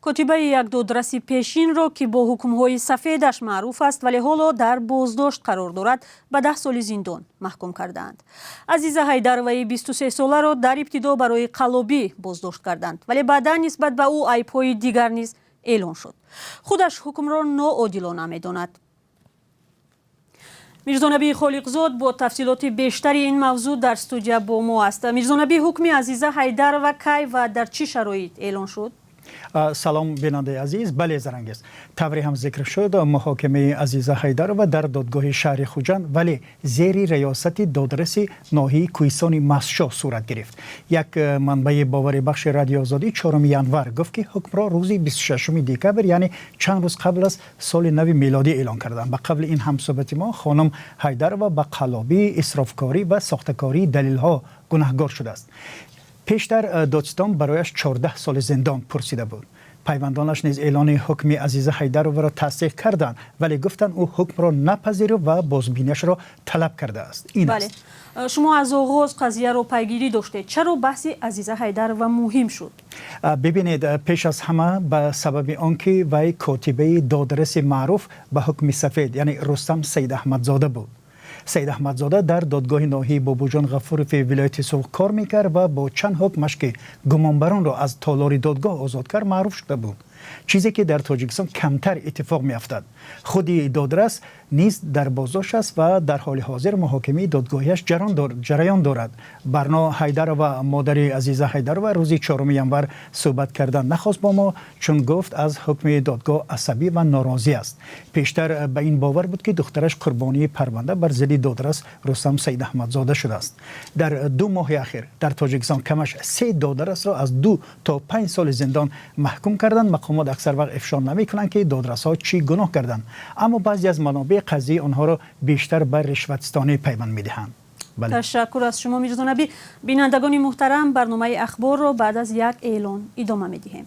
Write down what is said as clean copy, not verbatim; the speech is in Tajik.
Котибаи як додраси пешинро, ки бо ҳукмҳои сафедаш маъруф аст, вале ҳоло дар боздошт қарор дорад, ба 10 соли зиндон маҳкум кардаанд. Азиза Ҳайдароваи 23-соларо дар ибтидо барои қаллобӣ боздошт карданд, вале баъдан нисбат ба ӯ айбҳои дигар низ эълон шуд. Худаш ҳукмро ноодилона медонад. Мирзонабии Холиқзод бо тафсилоти бештари ин мавзӯъ дар студия бо мо аст. Мирзонабӣ, ҳукми Азиза Ҳайдарова кай ва дар чӣ шароит эълон шуд? Салом, бинандаи азиз. Бале, Зарангез, тавре ҳам зикр шуд, муҳокимаи Азиза Ҳайдарова дар додгоҳи шаҳри Хуҷанд, вале зери риёсати додраси ноҳияи Кӯҳистони Мастчоҳ сурат гирифт. Як манбаи боварибахши Радиои Озодӣ 4 январ гуфт, ки ҳукмро рӯзи 26 декабр, яъне чанд рӯз қабл аз соли нави мелодӣ, эълон карданд. Ба қавли ин ҳамсӯҳбати мо, хонум Ҳайдарова ба қаллобӣ, исрофкорӣ ва сохтакории далелҳо гунаҳгор шудааст. Пештар додситон барояш 14 соли зиндон пурсида буд. Пайвандонаш низ эълони ҳукми Азиза Ҳайдароваро тасдиқ карданд, вале гуфтанд, ӯ ҳукмро напазируфт ва бозбиниашро талаб кардааст. Ин Бале, шумо аз оғоз қазияро пайгирӣ доштед. Чаро баҳси Азиза Ҳайдарова муҳим шуд? Бибинед, пеш аз ҳама ба сабаби он ки вай котибаи додраси маъруф ба ҳукми сафед, яъне Рустам Саидаҳмадзода буд. Саидаҳмадзода дар додгоҳи ноҳияи Бобоҷон Ғафурови вилояти Суғд кор мекард ва бо чанд ҳукмаш, ки гумонбаронро аз толори додгоҳ озод кард, маъруф шуда буд, чизе ки дар Тоҷикистон камтар иттифоқ меафтад. Худи додрас низ дар боздошт аст ва дар ҳоли ҳозир муҳокимаи додгоҳиаш ҷараён дорад. Барно Ҳайдарова, модари Азиза Ҳайдарова, рӯзи 4 январ суҳбат кардан нахост бо мо, чун гуфт, аз ҳукми додгоҳ асабӣ ва норозӣ аст. Пештар ба ин бовар буд, ки духтараш қурбонии парванда бар зидди додрас Рустам Саидаҳмадзода шудааст. Дар 2 моҳи ахир дар Тоҷикистон камаш се додрасро аз 2 то 5 соли зиндон маҳкум карданд. Мақомот аксар вақт ифшо намекунанд, ки додрасҳо чӣ гуноҳ карданд, аммо баъзе аз манобеи қазия онҳоро бештар ба ришватстонӣ пайванд медиҳанд. Ташаккур аз шумо, Мирзонабӣ. Бинандагони муҳтарам, барномаи Ахборро баъд аз як эълон идома медиҳем.